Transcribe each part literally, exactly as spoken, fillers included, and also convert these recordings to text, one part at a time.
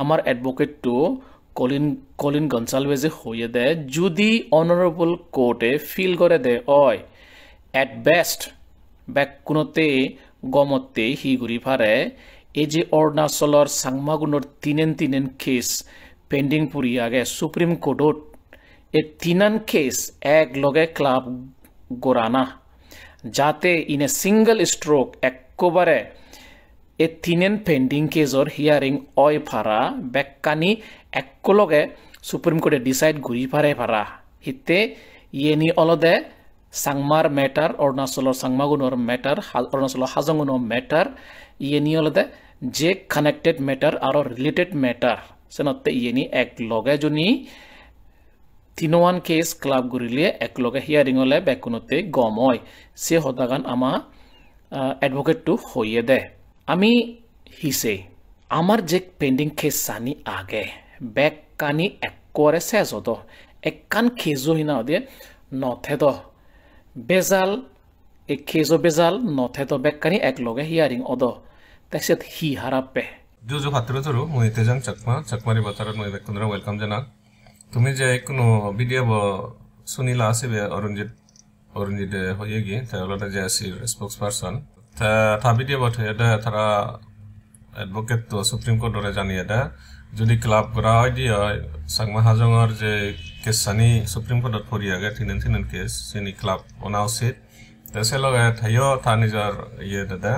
Amar advocate to Colin, Colin Gonsalves-e hoyede, judi Honorable Court-e feel gorede oi, at best, bekkunotte gomotte hi guri pare, ei je Arunachalor Changmagunor tinen tinen case pending puri age Supreme Court-ot, ei tinan case ek loge club gorana, jate in a single stroke ekkobare ei tinen pending case-or hearing oi para, bekkani ekko loge Supreme Court-e decide guri pare para. Hitte iyeni olode Changmar matter, Arunachalor Changmagunor matter, Ha-, Arunachalor Hajongunor matter, iyeni olode je connected matter aro related matter. Senotte iyeni ek loge juni tinoan case club gurile ek loge hearing ole bekkunotte gom oi. Se hodagan ama, ah, advocate to hoyede. Ami hi sei? Amar je pending case ani age, bekkani ekkore ses odo. Ekkan case-o hina hoide no thedo. Bejal, ei case-o bejal no thedo, bekkani ek loge hearing odo. Te siyot hi harap pe? Juju patturu turu, mui Tejang Chakma, Chakma Reporter-ot mui bekkunore welcome janang. Tumi je ikkunu video bo sunila sibe Arunjit, Arunjit-e hoyegi, te olode J S C-r spokesperson. Te ta video bot hoyede tara advocate to Supreme Court-ore janiyede, judi club gora oide oi, Changma Hajongor je case-ani Supreme Court-ot pori age, tinen tinen case, sini club ona usit. Te se loge teyo ta nijor iye dede,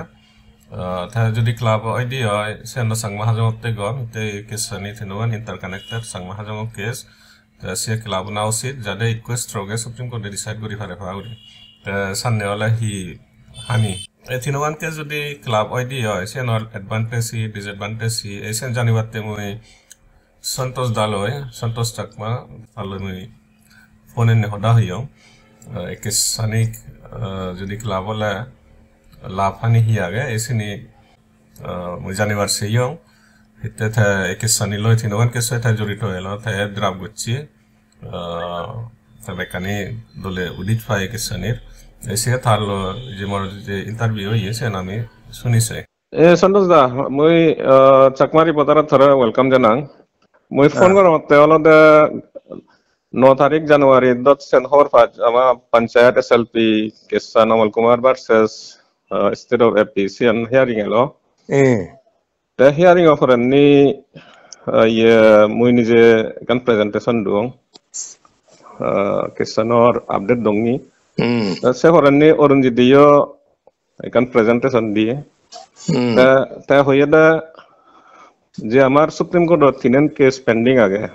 ah, te judi club oide oi, siyan do Changma Hajongotte gom, te case-ani tinogan interconnected, Changma Hajongo case. Te se club ona usit, jade ikko stroke-e Supreme Court-e decide guri pare pa guri. Te sanne ole hi hani. Ei tinogan case judi club oide oi, siyanor advantage hi, disadvantage hi, ei siyan janibatte mui Santosh daloi, Santosh Chakma, daloi mui phone-enne hoda hoyong. Ah, ei case-ani, ah, judi club ole lab hani hi age, ei sini, ah, mui janibar seyong. Hitte te ei case-ani loi tinogan case-oi te jorito elo, te draft gocche. Ah, te bekkani dole udit pai ei case-anir. Ei se tar loi je mor je interview oye, siyan ami suni sei. E, Santosh da, mui, ah, Chakma Reporter-ot tore welcome janang. Mui phone gorongotte olode no tarik January dot sen hobor paj ama Panchayat S L P case-an Amal Kumar versus, ah, State of A P, siyan hearing elo. Hmm. Te hearing-o porendi, ah, iye, mui nije ekkan presentation duong. Ah, case-anor update dongi. Hmm. Te se porendi Arunjit-eyo ekkan presentation diye. Hmm. Te, te hoyede je amar Supreme Court-ot tinen case pending age,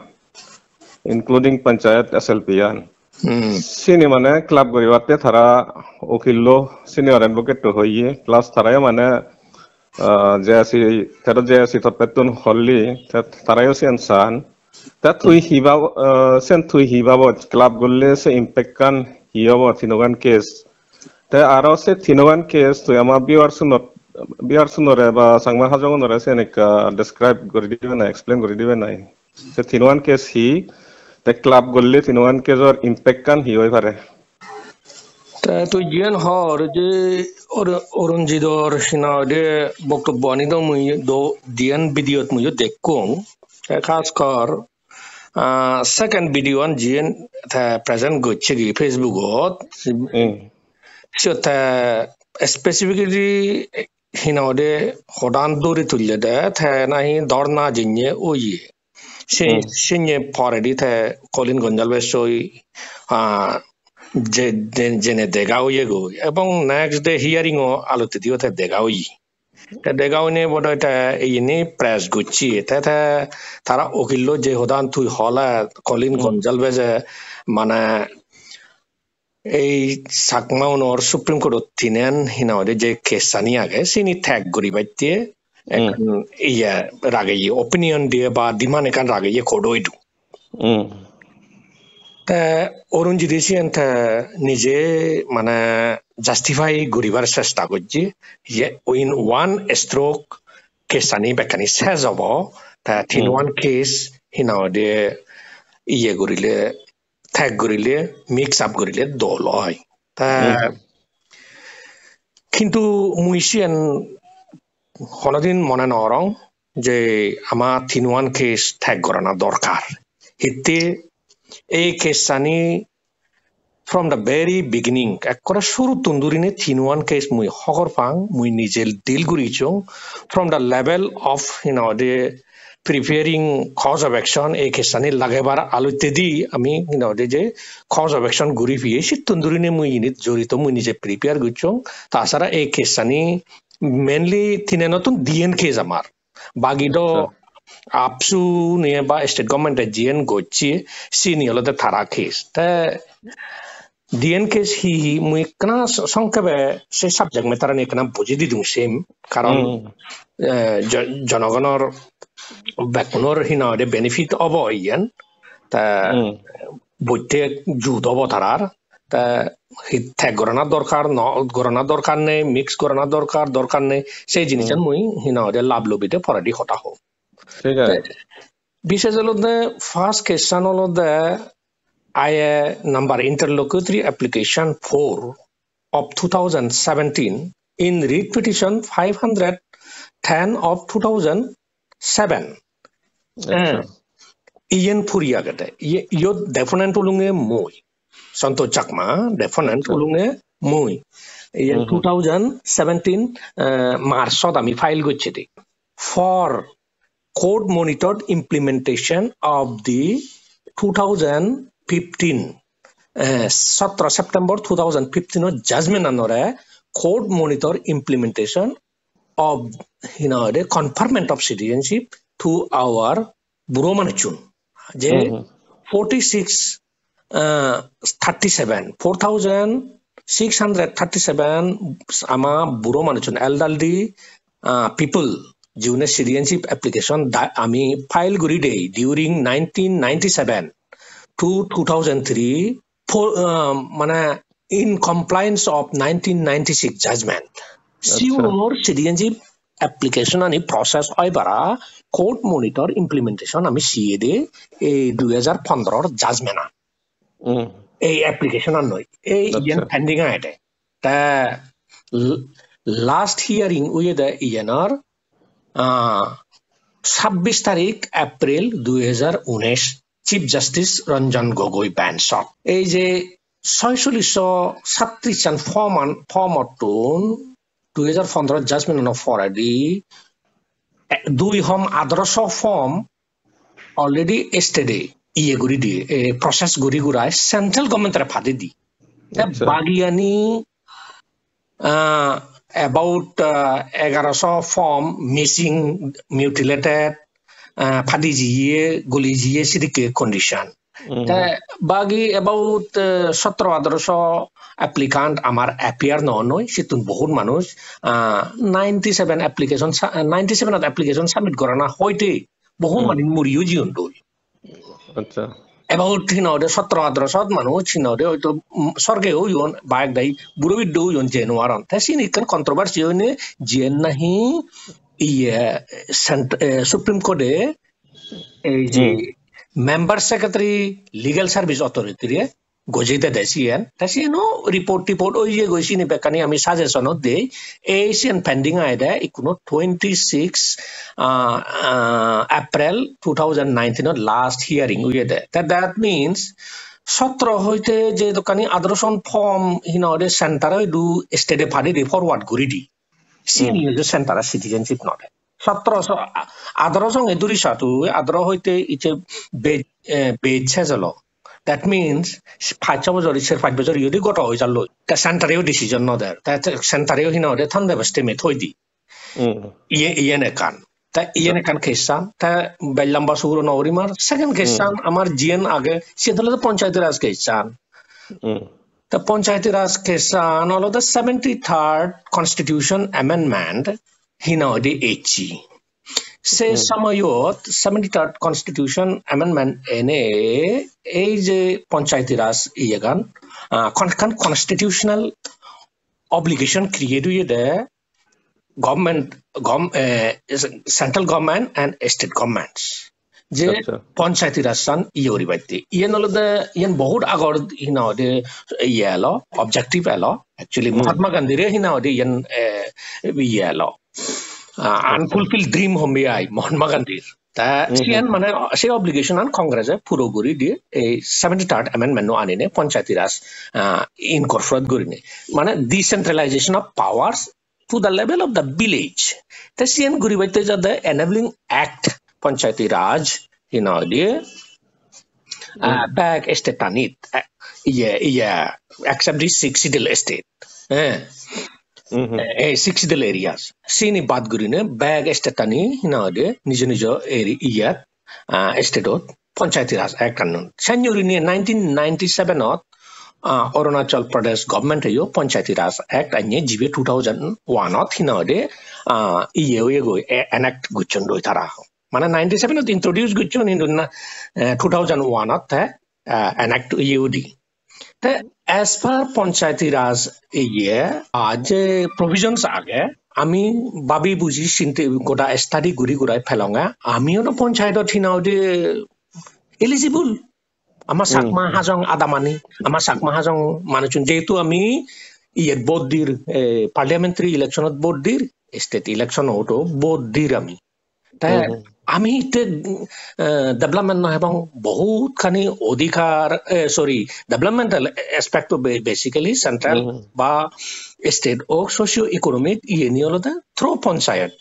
including Panchayat S L P-an. Hmm. Sini mane club guribatte tara ukillo, senior advocate-to hoye, plus tarayo mane, ah, J S C, tero J S C toppettun holli, te tarayo siyan san. Te tui hi bab-, ah, sen tui hi babot club gulle se impact-an hi obo tinogan case? Te aro se tinogan case tui ama viewers-unot, viewers-unore ba Changma Hajongunore sen ekka describe guri dibe na, explain guri dibe na? Se tinogan case hi? Te club gulle tinogan case-or impact-an hi oi pare? Te tui jiyan hor je Or-, Arunjit-or hina hoide boktobbo ani do mui do diyan video-t muiyo dekkong. Te khas kor, ah, second video-an jiyan te present gocche gi Facebook-ot. Hmm. Siyot te specifically hina hoide hodan duri tullede, te nahi dhorna jinye oye. Se, hmm, sinye poredi te Colin Gonsalves-oi, ah, je, je, jene dega oyegoi. Ebong next day hearing-o alottediyo te dega oye. Te dega oine bodoi te iyeni press gocche. Te, te tara ukillo je hodan tui hole Colin, hmm, Gonsalves-e mane ei Chakmaunor Supreme Court-ot tinen hina hoide je case-ani age, sini tag guribatte, hmm, ekkan iye rageye, opinion diye ba demand ekkan rageye court-o idu. Hmm. Te Arunjit-e siyen te nije mane justify guribar chesta gojje, je in one stroke case-ani bekkani ses obo, te tin, hmm, one case hina hoide iye gurile tag gurile, mix up gurile dol oi. Ta, hmm, kintu mui siyen honodin mone no gorong je ama Tinuan case tag gorana dorkar. Hitte ei case ani from the very beginning, ekkore suruttun durine Tinuan case mui hobor pang, mui nije deal gurichong, from the level of, you know, the preparing cause of action, ei case ani lagebar alottedi ami, you know, the je cause of action guri piye, sittun durine mui init jorito, mui nije prepare gurichong. Ta sara ei case ani mainly tinenottun diyen case amar. Bagi do Acha. AAPSU niye ba state government-e jiyen gocche, sini olode tara case. Te diyen case hi hi, mui ekkena s-, songkebe se subject matter ani ekkena buji didung sem, karon, Hmm. eh, jo-, jonogonor bekkunor hi nang hoide benefit obo iyen. Te Hmm. Botte jut obo tarar. Te hi tag gorana dorkar, no gorana dorkar nei, mix gorana dorkar, dorkar nei. Sei jinisan Hmm. Mui hi nang hoide lab lobide poredi hoda hom. Thik age. Te bishes olode first case an olode I A number interlocutory application four of two thousand seventeen in writ petition five hundred ten of two thousand seven. Acha. Eh, iyen puri agede. Iye-, iyot deponent olunge mui. Santosh Chakma, deponent Acha. Olunge mui. Iyen Mhm. two thousand seventeen, eh, March-ot ami file gocchede. For court monitored implementation of the two thousand fifteen, eh, সতেরো September two thousand fifteen-or judgment anore court monitor implementation of, you know, the conferment of citizenship to our buro manuchun. Je Mhm. forty-six, uh, thirty-seven, four thousand six hundred thirty-seven ama buro manuchun, elderly, uh, people, june citizenship application da-, ami file guri dei during nineteen ninety-seven to two thousand three, for, uh, mane in compliance of nineteen ninety-six judgment. Acha. Siunor citizenship application ani process oi bara court monitor implementation ami siyede ei dui hajar pondror judgment an. Hmm. Ei application an noi. Ei Acha. Iyen pending agede. Te l-, last hearing oyede iyenor, ah, sabbish tarik April dui hajar unis, Chief Justice Ranjan Gogoi bench-ot. Ei je soychollish satris an form an, form-ottun dui hajar pondro judgment-ano poredi, eh, dui hom adarosho form already state-e iye guri diye, eh, process guri gurai central government-ore padi di. Te Acha. Bagiyani, ah, about, ah, egarosho form missing, mutilated, ah, padi jiye, guli jiye, sidikke condition. Hmm. Te bagi about, eh, sotro adarosho applicant amar appear no noi, sittun bohut manuj, ah, ninety-seven application sa-, ninety-seven application submit gorana hoite bohut Hmm. Manuj muriyo jiyon doi. Acha. About, you know, the sotro adarosho manuj, you know, the hoito, mm, sorge oyon, bayek dai, buro biddo oyon, je no aron. Te sini ekkan controversy oine, jiyen nahi, iye, cent-, eh, Supreme Court-e ei je Hmm. Member Secretary Legal Service Authority-re gojei dede siyen. Te siyeno report tiport oye goi, sini bekkani ami suggestion-o dei. Ei siyen pending agede, ikkuno twenty-six, ah, ah, April two thousand nineteen-ot last hearing oyede. Te that means sotro hoite je dokkani adarosho form hi nang hoide centre-o idu state-e padi di forward guri di. Sini Hmm. Hoide central citizenship node. Sotro so, a-, adaro songe duri satu, adaro hoite iche bej, eh, bej ses olo. That means, pach bojor, ser pach bojor iyot goto oi jalloi. Te central-o decision no der. Te, te central-o hi nang hoide thon debe stemit hoi di. Hmm. Iye, iyen ekkan. Te iyen ekkan case an. Te bel lamba suguro no urimar. Second case Hmm. An amar jiyen age, siyen olode Panchayati Raj case an. Hmm. Te Panchayati Raj case an olode seventy-third Constitution Amendment hi nang hoide ecche. Se Hmm. Somoyot seventy-third Constitution Amendment ene ei je Panchayati Raj iyegan, ah, kon-, kon-, constitutional obligation create oyede government, gov-, eh, central government and state governments. Je Acha. Panchayati Raj an iye guribatte. Iyen olode, iyen bohut agor hi nang hoide iye elo, objective elo. Actually, Hmm. Mahatma Gandhi-re hi nang hoide iyen, eh, iye elo. ah, unfulfilled dream hombi ai Mahatma Gandhir. Ta siyan mane se obligation an Congress e puro guri di ei seventy-third amendment no anine Panchayati Raj, ah, incorporate gurine. Mane decentralization of powers to the level of the village. Te siyan guribatte jade enabling act Panchayati Raj, you know, diye, ah, bek state anit, ah, iye, iye, except the Sixth Schedule state. Eh, eh, Sixth Schedule areas. Sini bad gurine bek state ani, you know, de, nijo nijo eri-, iyat, ah, state ot Panchayati Raj Act annon. Sen gurinei nineteen ninety-seven ot, ah, Arunachal Pradesh government eyo Panchayati Raj Act anye jibe two thousand one ot, you know, de, ah, iye oye goi, e-, enact gocchon doi tara. Mane ninety-seven ot introduce gocchon, hintu na, eh, two thousand one ot te, eh, enact iye udi. Te as per Panchayati Raj iye, ah, je provisions age, ami babi buji sinte goda study guri gurai pelonge, ami ono panchayat ot hina hoide eligible. Ama Chakma Hajong adamani, ama Chakma Hajong manuchun jehetu ami iyet vote dir, eh, parliamentary election ot vote dir, state election ot vote dir ami. Te ami te, eh, development no hebong, bohut khani odhikar, eh, sorry, developmental aspect to ba-, basically central ba state ok socio economic iye ni olode through panchayat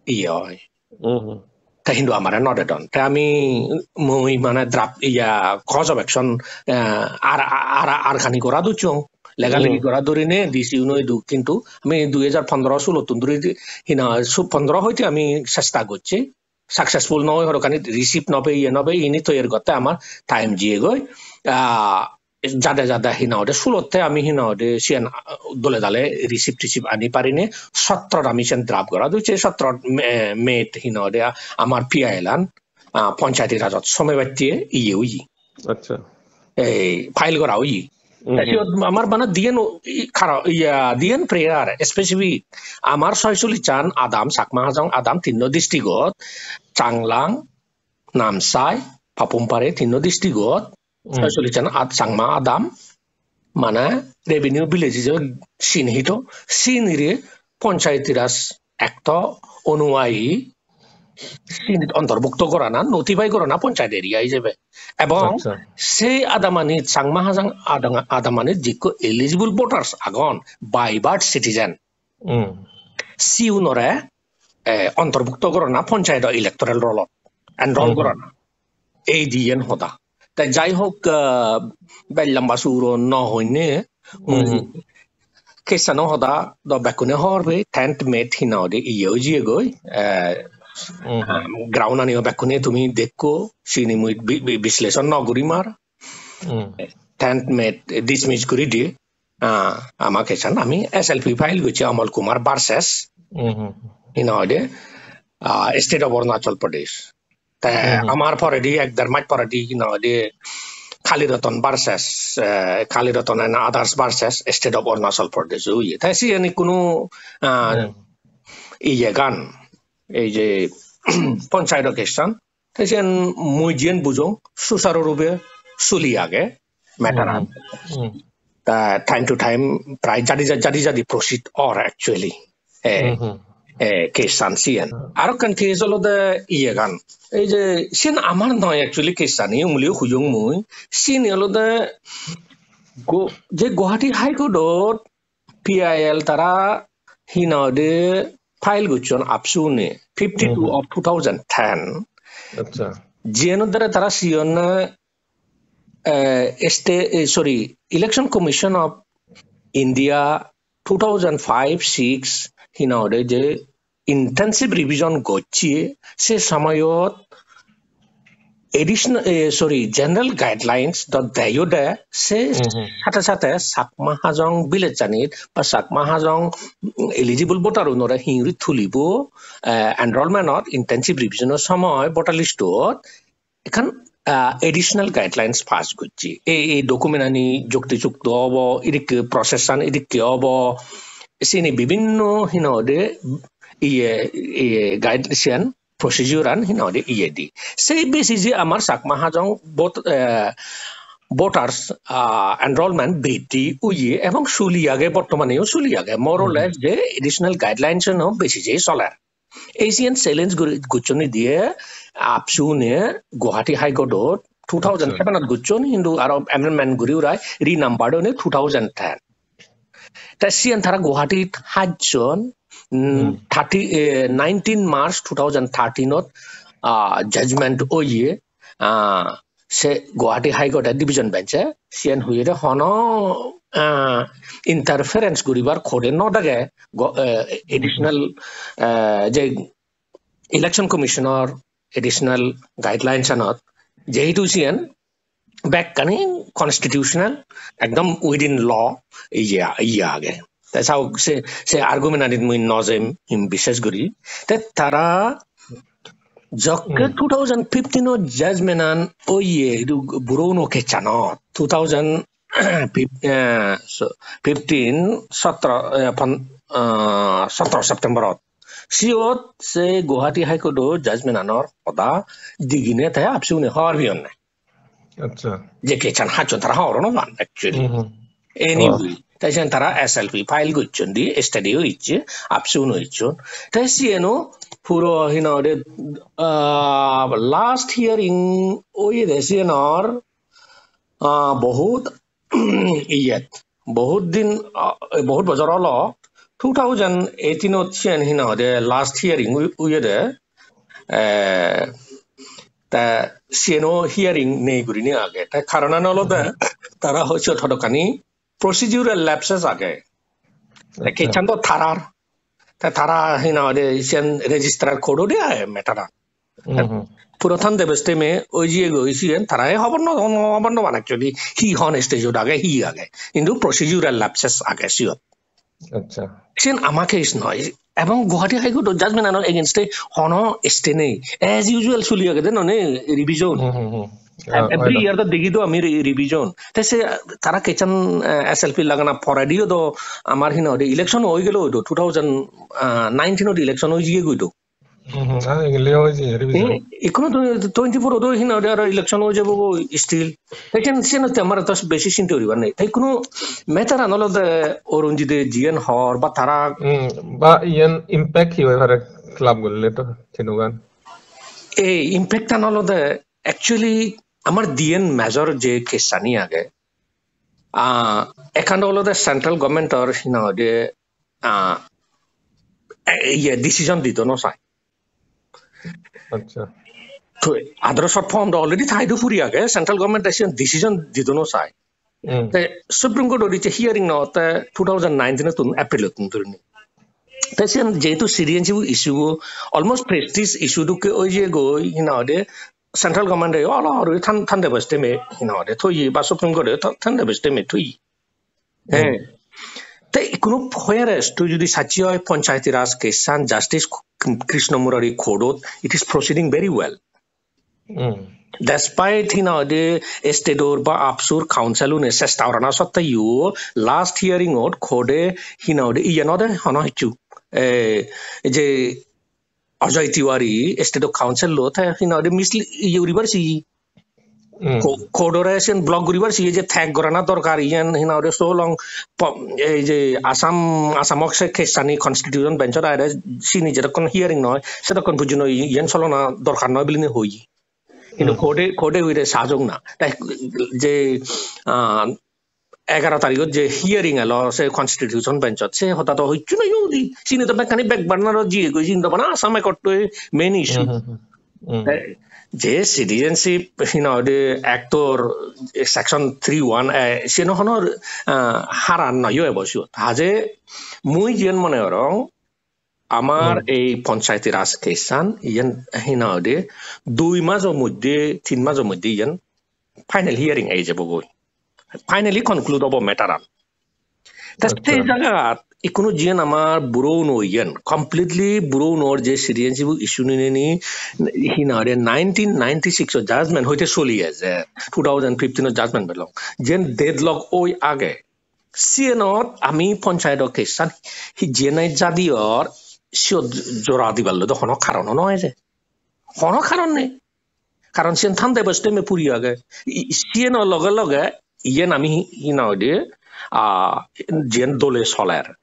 iye oi. Te hintu amare no dedon. Te ami mui mane draft iya cause of action, eh, ar, ar, ar khani gora duchung. Lega legi gora durine D C uno idu, kintu ami dui hajar pondro sulo tun duri di-, hina su-, pondro hoite ami chesta gocchi. Successful noi, horokani receipt no pei, iye no pei, ini toyar gotte amar time jiye goi. Ah, jade jade hina hoide sulotte ami hina hoide siyan, ah, dole dale receipt ticeipt ani parine, sotro ami siyan draft gora ducche, sotro me-, met hina hoide amar P I L an, ah, Panchayati Rajot somebatte iye oye. Acha. Ei file gora oye. Te siyot amar bana diyen o-, i-, karo-, iya, diyen prayer specific. Amar soychollish chan adam, Chakma Hajong adam tinno district ot, Changlang, Namsai, Papum Pare tinno district ot, soychollish chan ad-, Changma adam, mane revenue village je sinhito, sinire Panchayati Raj Act onuyayi sinit ontorbhukto gorana, notify gorana panchayat area ijebe. Ebong se adamani, Changma Hajong adang-, adamani jikko eligible voters agon, by birth citizen, siunore, eh, ontorbhukto gorana panchayat electoral roll-ot enroll gorana. Ei diyen hoda. Te jai hok, ah, bej lamba suro no hoine, mui case-ano hoda do bekkune hobor pei, tenth May-t hina hoide iye oi jiyegoi, eh, ah, ground-ani o bekkune tumi dekko, sini mui bi-, bi-, bisleson no gurim ar. Tenth May-t dismiss guri di, ah, ama case-an ami S L P file gocchi, Amal Kumar versus hina hoide, ah, State of Arunachal Pradesh. Te amar poredi ek der mas poredi hina hoide Kali Ratan versus, eh, Kali Ratan and others versus State of Arunachal Pradesh oye. Te siyen ikkunu, ah, iyegan, ei je panchayat case-an, te siyen mui jiyen bujong susaru rupe suli age matter-an. Ta time to time prai jadi ja-, jadi jadi proceed or actually. Eh, eh, case-an siyen. Aro ekkan case olode iyegan. Ei je siyen amar noi actually case-ani, umliyo huyong mui. Siyen olode go-, je Guwahati High Court-ot P I L tara hina hoide file gocchon AAPSU-ne fifty-two of two thousand ten. Acha. Jiyenot dare tara siyon, eh, este-, eh, sorry, Election Commission of India two thousand five six hina hoide je intensive revision gocche, se somoyot additional, eh, sorry, general guidelines do deyo de, se sathe sathe Chakma Hajong village-anit ba Chakma Hajong eligible voter-unore hingiri tulibo, eh, enrollment-or intensive revision-or somoy voter list-ot ekkan, ah, additional guidelines pass gocche. Ei, ei document-ani jukti jukto obo, idikke process-an idikke obo, sini bibinno hina hoide iye, iye guide siyan procedure-an hina hoide iye di. Sei basis-e amar Chakma Hajong vote, eh, voters, ah, enrollment briddhi oye ebong suli age, bortomaneyo suli age. More or less je additional guidelines-uno basis-e soler. Asian challenge guri, gocchon diye AAPSU-ne Guwahati High Court-ot two thousand seven-ot gocchon, hintu aro amendment guri urai renumbered one two thousand ten. Te siyen tara Guwahati-t hajjon, mm, Hmm. thirty, eh, nineteen March two thousand thirteen-ot, ah, judgment oye, ah, se Guwahati High Court-e division bench-e siyen hoyede hono, ah, interference guribar court-e no dege go-, eh, additional, eh, je Election Commission-or additional guidelines-anot, jehetu siyen bekkani constitutional, ekdom within law, iye, iye age. Te sao se, se argument-anit mui no jem, im, bishes guri. Te tara jokke Hmm. two thousand fifteen-o judgment-an oye idu buro uno kechanot. Two thousand fifteen, eh, so, fifteen, sotro, eh, pon-, eh, sotro September-ot. Siyot se Guwahati High Court-o judgment-anor hoda digine te AAPSU-ne hobor peyonne. Acha. Je case-an hajjon tara hobor no pan, actually. Hmm, hmm. Anyway, oh. Te siyen tara S L P file gocchon di, stay-o icche, AAPSU-no icchon. Te siyeno puro hi nang hoide, ah, last hearing oyede siyenor, ah, bohut iyet, bohut din, ah, bohut bojor olo, two thousand eighteen-ot siyen hi nang hoide last hearing oy-, oyede, eh, te siyeno hearing nei gurinei age. Te karonan olode tara hoyto hodokkani procedural lapses age. Te acha. Case-an do tarar. Te tara hi nang hoide siyen registrar court-ot age matter-an. Hmm, hmm. Puro Thanda Basteme oi jiyegoi siyen, tara ei hobor no, hobor no pan actually hi hon stage-ot age, hi age. Hintu procedural lapses age siyot. Acha. Siyen ama case noi. Ebong Guwahati High Court-o judgment-anor against-e hono stay nei. As usual soli agede noney revision. Hmm, hmm, hmm. Ev-, ah, every year do degi do ami re-, revision. Te se tara case-an, eh, S L P lagana poredi do amar hi nang hoide election oi gelo do two thousand nineteen-ot election oi jiyegoi do. Hmm, hmm, ah, egile oi je, revision. Eh, ekhono to twenty-four-ot do hi nang hoide aro election oi jebo goi still. Te siyen, siyen hotte amar to besi sinte guribar nei. Te ekhono matter-an olode Arunjit-e jiyen hor ba tara Hmm, ba iyen impact hi oi pare club gurile to thinugan? Ei impact-an olode actually amar diyen major je case-ani age. Ah, ekkan olode central government-or hi nang hoide, ah, e-, iye decision dito no sai. Acha. To adoro short form do already thai do puri age, central government decision, decision dito no sai. Hmm. Te Supreme Court-ot icche hearing no te two thousand nineteen-ottun April-ottun dhurinei. Te siyen jehetu citizenship issue-bo almost prestige issue dokke oi jiyegoi, hi nang hoide central government-e olo olo Than-, Thanda Basteme hi nang hoide thoye ba Supreme Court-e Tha-, Thanda Basteme thoye. Hmm. Eh. Te ekhono whereas tui jodi sacchi oi Panchayati Raj case-an Justice K-, Krishna Murari court-ot, it is proceeding very well. Hmm. Despite hi nang hoide state-or ba AAPSU-r counsel-une chesta gorana sotteyo last hearing-ot court-e hi nang hoide iye no de hono hissu. Eh, je Ajoy Tiwari state-o counsel-lo te hi nang hoide mislead iye guribar siye. Hmm. Co-, court-ore siyen block guribar siye je tag gorana dorkar iyen hi nang hoide so long po-, ei je Assam, Assamot se case-ani constitution bench-ot aide sini jedokkon hearing noi, sedokkon pojjonto iyen solana dorkar noi biline hoye. Hintu Hmm. court-e, court-e hoide sajok na. Te je, ah, egaro tarigot je hearing elo se constitution bench-ot, se hoda to hissu nei undi. Sini to bekkani back burner-ot jiyegoi, sini to bana Assam Accord-toi main issue. Hmm, hmm, hmm. Hmm. Te je citizenship hi nang hoide act-or section three one A, siyeno hono, ah, haran noi ebo siyot. Haje mui jiyen mone gorong, amar Hmm. ei Panchayati Raj case-an iyen hi nang hoide dui majo moddhe, tin majo moddhe iyen final hearing ei jebogoi. Finally conclude obo matter-an. Ta Acha. Se jagat ikkunu jiyen amar buro uno iyen, completely buro unor je citizenship issue nineni hi nang hoide nineteen ninety-six-o judgment hoite soli ejer, two thousand fifteen-o judgment belong. Jiyen deadlock oi age. Siyenot ami Panchayat-o case-an hi jiyen nahi jadiyor siyot jora dibar loi do hono karon no eje. Hono karon nei. Karon siyen Thanda Basteme puri age. I-, siyen loge loge iyen ami hi, hi nang hoide, ah, jiyen dole soler.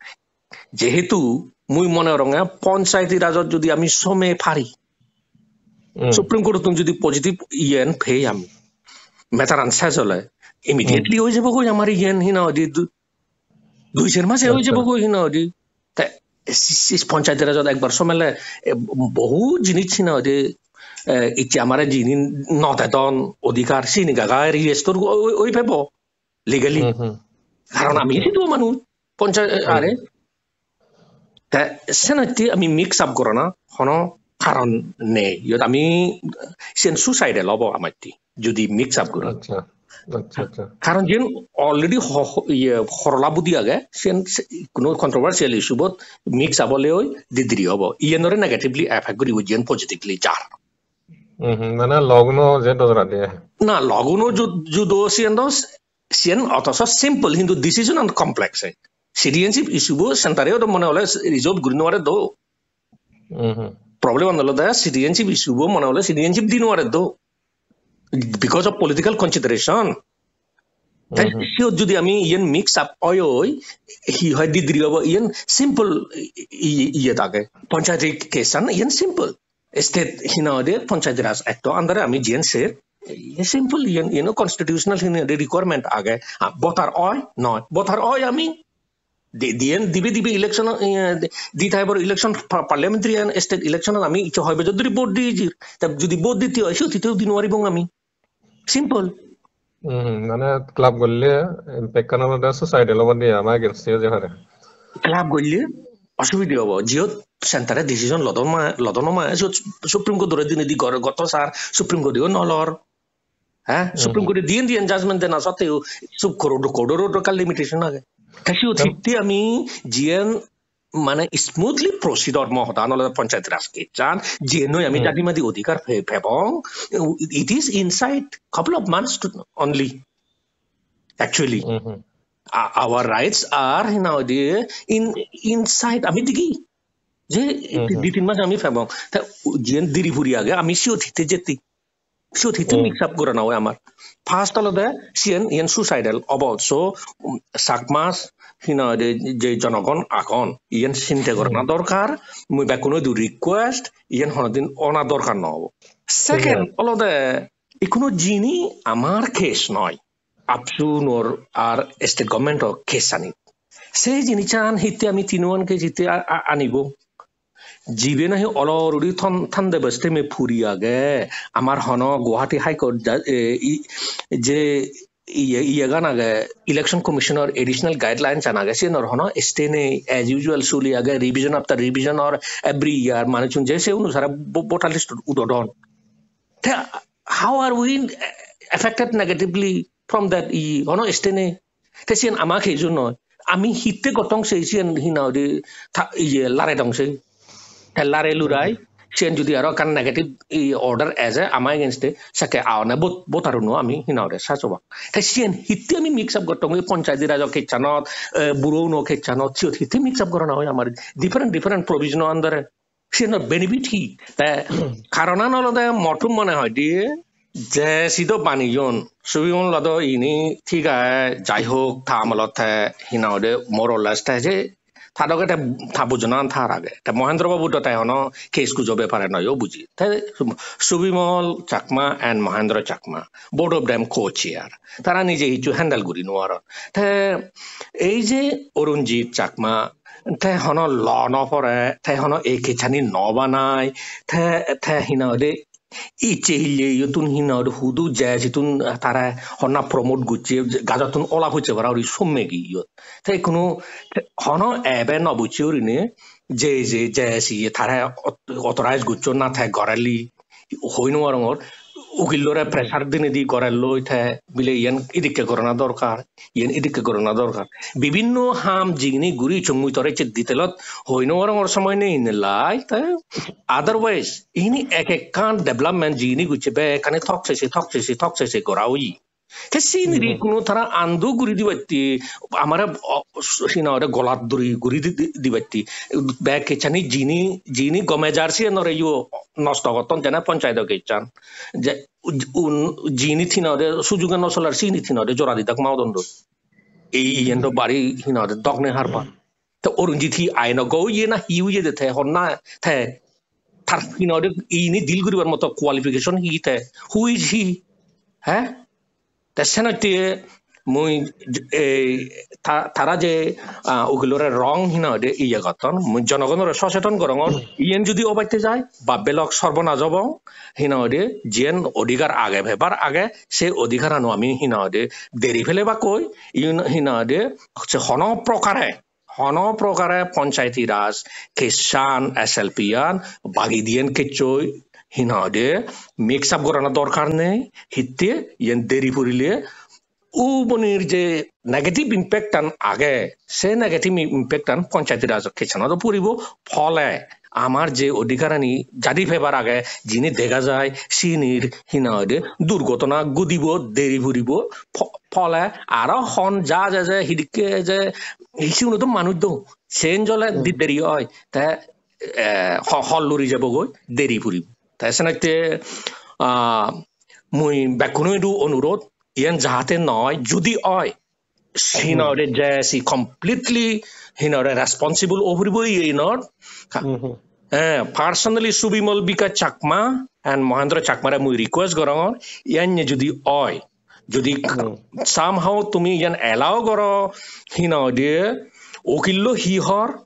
Jehetu Mui mone gorong, eh, panchayati rajot jodi ami some pari, Hmm. Supreme Court-tun jodi positive iyen pei ami, matter-an ses ole, immediately oi jebo goi amar iyen, hi nang hoide, du-, dui ser mase oi jebo goi, hi nang hoide. Te si-, si-, panchayati rajot ekbar somele, eh, bohut jinis, hi nang hoide, eh, icche amare jini no dedon odhikar, sini gaga restore oi, oi pebo legally. Hmm, hmm. Karon ami sidu manuj, panchayat, hmm, are. Te senotte ami mix up gorana hono karon nei. Iyot ami sen suicidal obo amatte, jodi mix up guri. Acha, acha, acha. Karon jen already ho-, ho-, iye, horola budi age, sen se-, kono controversial issue bot mix up ole oi didiri obo. Iyen ore negatively affect guribo, jen positively jar. Hmm, hmm, mane law-guno je dojora diye. Na, law-guno ju-, judo siyen do, siyen otoso simple, hintu decision an complex, eh. Citizenship issue bo center-e odo mone hole resolve guri no pare do. Hmm, hmm. Problem an olode citizenship issue bo mone hole citizenship di no pare do. Because of political consideration. Te, hmm, hmm, siyot jodi ami iyen mix up oi oi, hi hoi didiri obo, iyen simple i-, i-, iye dage. Panchayati case an iyen simple. State, hi nang hoide, Panchayati Raj Act-o under-e ami jiyen ser, iye simple, iyen, iyen constitutional, hi nang hoide, requirement age. Ah, voter oi, noi. Voter oi ami. Di-, diyen dibe dibe election, eh, di type-or election, pa-, parliamentary and state election ami icche hoi bojor dhuri vote di jir. Ta jodi vote dite oi, siyot hiteyo di no paribong ami. Simple. Hmm, mane club golle impact-an olode suicidal obo de ama against-e je pare. Club golle osubide obo. Jiyot center-e decision lodon ma-, lodon ma, siyot Supreme Court-ore dinedi gor-, gotto sar, Supreme Court-eyo no lor. He? Hmm, Supreme hmm. Court-e diyen diyen judgment dena sotteo Supreme Court-oro ekkan limitation age. Te siyot, hmm, hitte ami jiyen mane smoothly proceed or mo hoda olode panchayat raj case-an, jiyen noi ami, hmm, jati mati odhikar pe-, pebong, it is inside couple of months to only, actually. Hmm, hmm. A-, our rights are, hi nang hoide, in, inside, ami degi je, hmm, hmm, di tin mas ami pebong. Te jiyen diri puri age, ami siyot hitte jeti. Siyot hitte, hmm, mix up gorana oi amar. First olode siyen, iyen suicidal obo. So, um, Chakma, hi nang hoide, je jonogon agon, iyen sinte gorana, hmm, dorkar. Mui bekkunoidu request, iyen honodin ona dorkar no obo. Second, thik age, olode ikkuno jini amar case noi. AAPSU-nor ar state government-o case ani. Se jinissan hitte ami tinuan case hitte a-, a-, anibo. Jibe nahi olor uri thon-, thande beste me puri age, amar hono Guwahati High Court ja-, e, i, je iye, iyegan age, Election Commission-or additional guidelines an age, siyenor hono stay nei, as usual suli age, revision after revision or every year, manuchun je se onusare vo-, voter list-ot udodon. Te how are we affected negatively from that? I hono stay nei. Te siyen ama case-o noi. Ami hitte gottong se siyen hi nang hoide ta-, iye lare dong se. Te lare lurai, siyen jodi aro ekkan negative i order eje ama against-e, sekke aone bot-, voter-uno ami hi nang hoide sasobak. Te siyen hitte ami mix up gottong oi panchayati rajo case-anot, eh, buro uno case-anot, siyot hitte mix up gorana oi amar different, different provision-o under-e. Siyenor benefit hi? Te karonan olode mottum mone hoide je sido baneyon, Subimol do ini thik age, jai hok, ta amolot te hi nang hoide more or less te je ta doge te ta bujonan tar age. Te Mohendro Babu do te hono case kujo bepare noyo buji. Te Subimol Chakma and Mohendro Chakma, both of them co-chair. Tara nije hissu handle guri nw paron. Te ei je Arunjit Chakma, te hono law nw pore, te hono ei case ani nw banai, te, te hi nang hoide icche hille iyottun hi nang hoide hudu je sittun tara honna promote gocche, gajottun ola pocche para guri somme gi iyot. Te ikkunu te hono ebe nw bucche gurinei je, je, je siye tara aut-, authorize gocchon na te gorelli hoi nw parongor, ukillore pressure dinei di gorelloi te bile iyen idikke gorana dorkar, iyen idikke gorana dorkar. Bibinno ham jigini guri icchon mui tore icche detail-ot hoi nw parongor, somoy nei hinelai te. Otherwise ini ek ekkan development jigini gocche bekkani thok sese, thok sese, thok sese gora oye. Te siniri, hmm, ikkunu tara undo guri dibatte, amare, o, s-, hi nang hoide golat duri guri di-, di-, dibatte. Bek case ani jini, jini gome jar siyanore yo nosto gotton, jene panchayat case an. Je, un, jini hi nang hoide sujuge nw soler, sini hi nang hoide jora didak ma odon do. Ei, iyen do bari hi nang hoide dogne harpa. Te Arunjit hi ainogo oye na hi oye de te honna te tar hi nang hoide ini deal guribar moto qualification hi te? Who is he? He? Te senotte mui j-, ei ta-, tara je, ah, ukilore wrong hi nang hoide iye gotton, mui jonogonore soseton gorongor. Iyen judi obatte jai, babbe lok sorbonaj obo, hi nang hoide jiyen odhikar age, pebar age, se odhikarano ami hi nang hoide deri pelebakkoi, iyen hi nang hoide se hono prokare, hono prokare Panchayati Raj case-an, S L P-an, bagi diyen case-oi hi nang hoide mix up gorana dorkar nei, hitte iyen deri purile ubonir je negative impact-an age, se negative impact-an Panchayati Raj case-anot puribo, phole amar je odhikarani jadi pebar age, jini dega jai, sinir hi nang hoide durgotona gudibo, deri puribo, pho-, phole aro hon ja je je hidikke je, sigun to manuj do, sen jole Hmm. di-, deri oi, te, eh, ho-, hol luri jebogoi, deri puribo. Te senotte, ah, mui bekkuno idu onurot, iyen jahate noi, judi oi, hi nang hoide J S C completely hi nang hoide responsible o puribo iyenor. Hmm, hmm. Eh, personally Subimol Bikash Chakma and Mohendra Chakmare mui request gorongor, iyan judi oi, judi Hmm. somehow tumi iyan allow goro, hi nang hoide ukillo hi hor,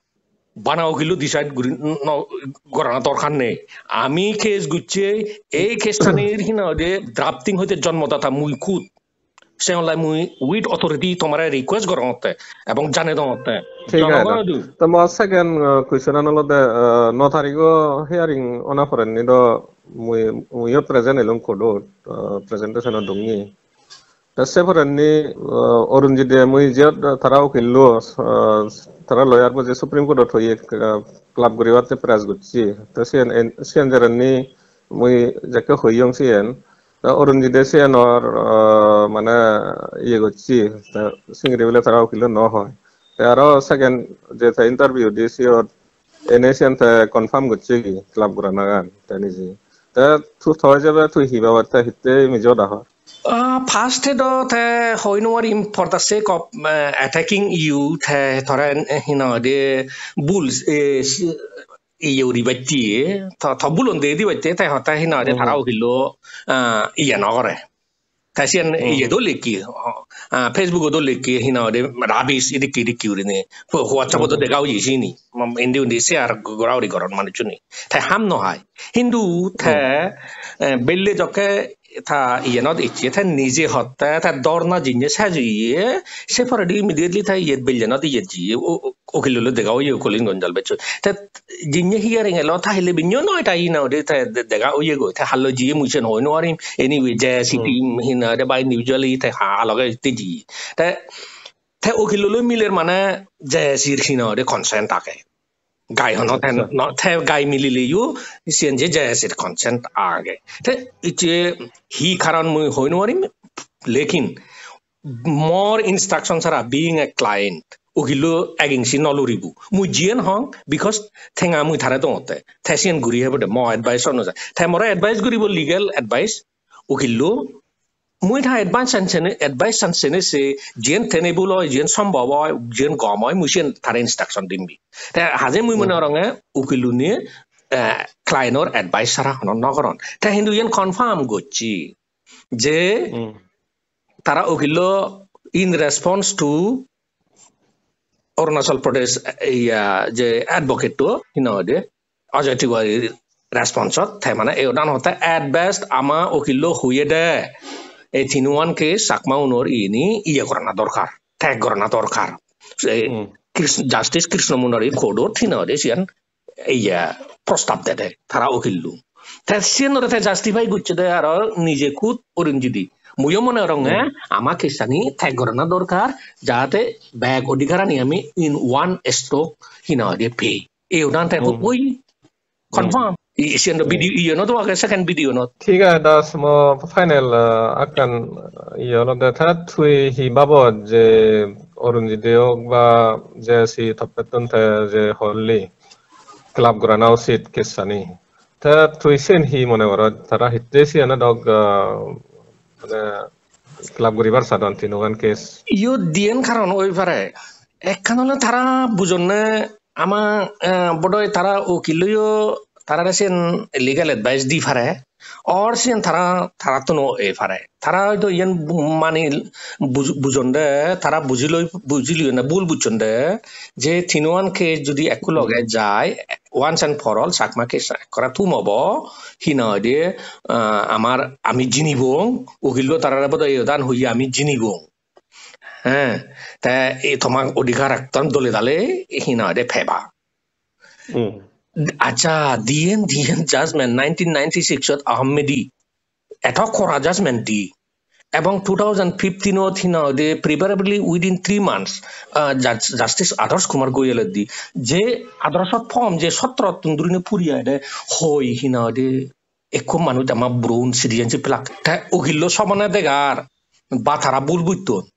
bana ukillo decide guri no gorana dorkar nei. Ami case gocchi, ei case-anir hi nang hoide drafting hoite jonmodata mui khud. Se olai mui with authority tomare request gorongotte ebong jane dongotte. Thik age, jonogon da. Idu. To mo second, uh, question-an olode, uh, no tarigo hearing ona porenni do mui, muiyo present elung court-ot, uh, presentation-o dongi. Te se porenni, uh, Arunjit-e mui jiyot tara ukillo, uh, tara lawyer bo je Supreme Court-ot hoye, uh, club guribatte press gocchi. Te siyen en-, siyen jerenni mui jekke hoyong siyen, te Arunjit-e siyenor, ah, mane iye gocche, te singiri bile tara ukilo no hoi. Te aro second je te interview di siyot ene siyen te confirm gocche gi club goranagan te nije. Te tu toi jebe tui hi babotte hitte mijo da hor? Ah, first-e do te hoi no parim for the sake of, eh, attacking you, te tore, eh, hi nang hoide bul, eh, si-, iye uri batte, to, to bulon de di batte, te hotte hi nang hoide tara Hmm. ukillo, ah, iye no gore. Te siyen Hmm. iye do lekki, ah, Facebook-ot do lekki, hi nang hoide rubbish idikki idikki gurinei. Wha-, WhatsApp-ot do Hmm. dega oye sini. Indi undi share gora guri goron manuchchune. Te ham no hai. Hintu te, Hmm. eh, belle jokke ta iyenot icche, te nije hotte, te dorna jinne sajiye, se poredi immediately te iyet bellenot iyet jiye, o, o, ukil loi dega oye, Colin Gonzalez-ot. Te jinne hearing elo, tahile binyo noi, ta hi nang hoide te de-, dega oye goi, te hallo jiye mui siyen hoi no parim. Anyway, J S C Hmm. team hi nang hoide ba individually te ha loge te jiye. Te, te ukil loi miler mane J S C-r hi nang hoide consent age. Gai hono Acha, ten acha. No, te gai milileyo siyen je J S C-r consent age. Te icche hi karon mui hoi no parim, lekin more instruction sara being a client, ukillo egingsi no luribo. Mui jiyen hong, because tenga mui tare dongotte. Te siyen guri hebo de, mo advice onujai. Te more advice guribo legal advice, ukillo mui ta advice san sene, advice san sene se jiyen tenable oi, jiyen sombhob oi, jiyen gom oi, mui siyen tare instruction dim bi. Te haje mui mone Hmm. goronge ukilune, eh, client-or advice sara hono no goron. Te hintu iyen confirm gocche je Hmm. tara ukillo in response to Arunachal Pradesh, eh, iya, je advocate-to, hi nang hoide, Ajay Tiwari response-ot, te mane eodan hotte at best ama ukillo hoye de, ei tinuan case Chakma unor ini iye gorana dorkar, tag gorana dorkar. Se Hmm. Kris-, Justice Krishna Munari court-ot hi nang hoide siyan iya prostab dede tara ukillo. Te siyenore te justify gocche de aro nije khud Arunjit-e. Muiyo mone goronge Hmm. ama case-ani tag gorana dorkar, jate bek odhikarani ami in one stroke hi nang hoide pei. Eodan te Hmm. hoboi Hmm. confirm. I, siyen do Hmm. video, iyenot do age, second video-not. Thik age, das mo final, uh, ekkan, uh, iye olode, te tui hi babot je Arunjit-e ok ba J S C toppettun te je holli club gorana usit case-ani? Te tui siyen hi mone gorot? Tara hitte siyanot ok, uh, mane club guribar sadon tinugan case? Iyot diyen karon oi pare. Ekkan ole tara bujonne ama, eh, bodoi tara ukil loyo tarare siyen legal advice di pare, or siyen tara, tarattuno ei pare. Tara hoito iyen bu-, mani buj-, bujonde, tara bujiloi, bujiloi na bul bujjonde je tinuan case judi ekku loge jai, once and for all Chakma case ekkore thum obo, hi na hoide, ah, amar ami jinibong, ukillo tarare bodoi edan hoye ami jinibong. He, te ei tomar odhikar ekdom dole dale hi na hoide peba. Hmm. Accha, diyen, diyen judgment nineteen ninety-six ot Ahmedi. Eto kora judgment di. Ebong two thousand fifteen ot hi na hoide preferably within three months, ah, Judge-, Justice Adarsh Kumar Goyal di. Je Adarsh form je sotro tun durine puri aide hoi hi na hoide ekko manuj ama brown citizenship pelak. Te ukillo somane degar ba tara bul bujton.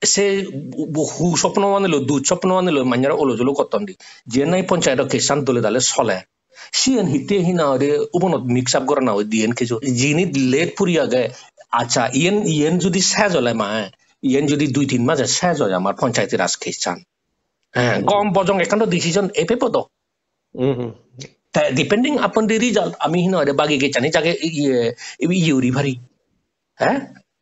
Se bu-, bu-, hu sopno anilo, duj sopno anilo, manjore olo jolo gotton di. Jiyen nahi ponchayet case an dole dale sole. Siyen hitte hi na hoide ubonot mix up gorana oi diyen kichu. Jini late puri age, accha, iyen, iyen judi sej ole ma, iyen judi dui tin maje sej oi amar ponchayeti raj case an. He, gom bojong ekkan do decision e pebo do. Hmm, hmm. Te depending upon the result, ami hi na hoide bagi case ani jage iye, iye uri pari. He?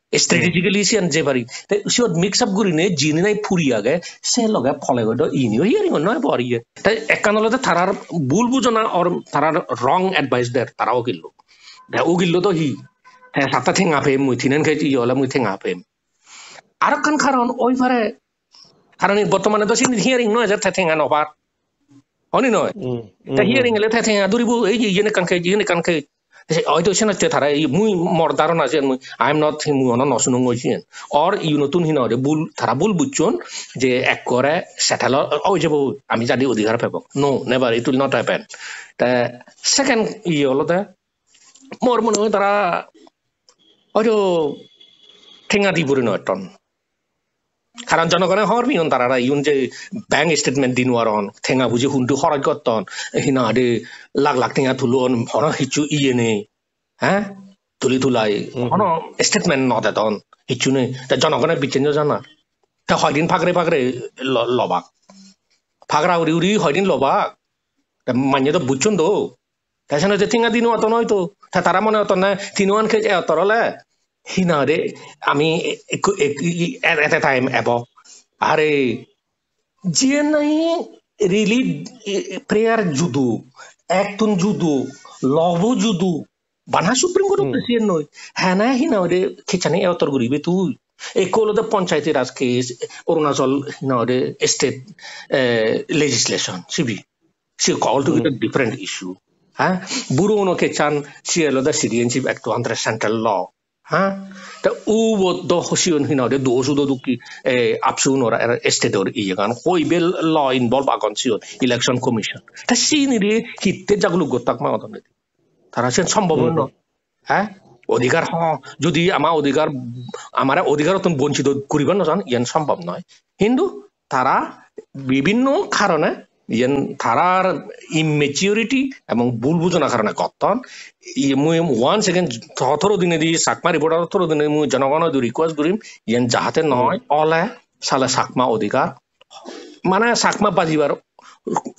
Strategically siyan je pari. Te siyot mix up gurine jini nahi puri age, se loge pole godo iniyo hearing on noi bor iye. Te ekkan olode tarar bul bujona or tarar wrong advice der, tara ukillo. Te ukillo do hi? Te satte tenga pem mui, tinen case iye ole mui tenga pem. Arokkan karon oi pare, karon ei bortomane do sini hearing noi, je te tenga no par. Oni noi? Hmm, te hmm, hearing hmm. Ele te tenga duribo, ei je iyen ekkan case, iyen ekkan case. Te se, hoito senotte tara ei mui mor dharona siyen mui, I am not, mui ono no sunong oi siyen. Or iyunotun hi na hoide bul, tara bul bujjon je ekkore settle o-, oi jebo, ami jadi odhikar pebo. No, never, it will not happen. Te second iye olode, mor mone hoi tara hoito tenga di puri no etton. Karon jonogone hobor peyon tarare iyun je bank statement di nw paron, tenga buji hundu horoj gotton, hi na hoide lakh lakh tenga tulon, hono hissu iye nei, he? Tuli tulai, hmm, hono statement no dedon, hissu nei. Te jonogone bicchen no janar. Te hoidin pagre pagre lo-, lobak. Pagra uri uri hoidin lobak. Te manye do bujjon do. Te senotte tenga di nw patton hoito. Te tara mone gottonne tinuan case e ottor ole hi na hoide ami ekku, ek-, i-, i-, at, at a time ebo. Are jiyen nahi really, eh, prayer judo, ektun judo, lobo judo, bana Supreme Court of, hmm, siyen noi. Hene hi na hoide case ani e ottor guribe tui. Ekku olode Panchayati Raj case, Arunachal hi na hoide state, eh, legislation, sibe. Se altogether, hmm, different issue. Ha? Buro uno case an, se olode Citizenship Act under central law. Ha? Te ubot do siyon hi na hoide do sudo dukki, eh, AAPSU unor, eh, state or iyegan. Hoibe law involve agon siyon, Election Commission. Te sinire hitte jagluk gottak ma odon. Tara siyen sombhob, hmm, no. He? Odhikar, ho, jodi ama odhikar, amare odhikarottun bonchito guribar no chan, iyen sombhob noi. Hintu tara bibhinno karone, iyen tarar immaturity ebong bul bujona karone gotton. Iye mui once again, to-, toro dinedi, Chakma Reporter toro dinedi mui jonogono idu request gurim, iyen jahate noi, hmm, ole sale Chakma odhikar, mane Chakma bajibar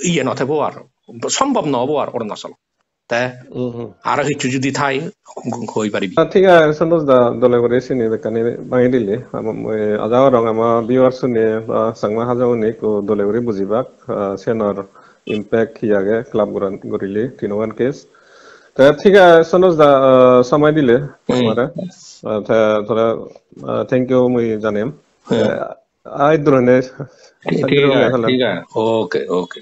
iye no thebo ar, sombhob no obo ar Arunachal. Te, mhm, aro hissu judi thai, hoi paribi. Ah, thik age, Santosh da, dole guri sini bekkani bangi dile. Am-, mui aja gorong ama viewers une ba Changma Hajong une ekku dole guri bujibak, ah, siyanor impact hi age club guran gurile, tinuan case. Te thik age, Santosh da, ah, somoi dile, hmm, amare. Ah, te tore, ah, thank you mui janem. Hmm. Te, ai durone, thik, thik age, thik age. Okay, okay.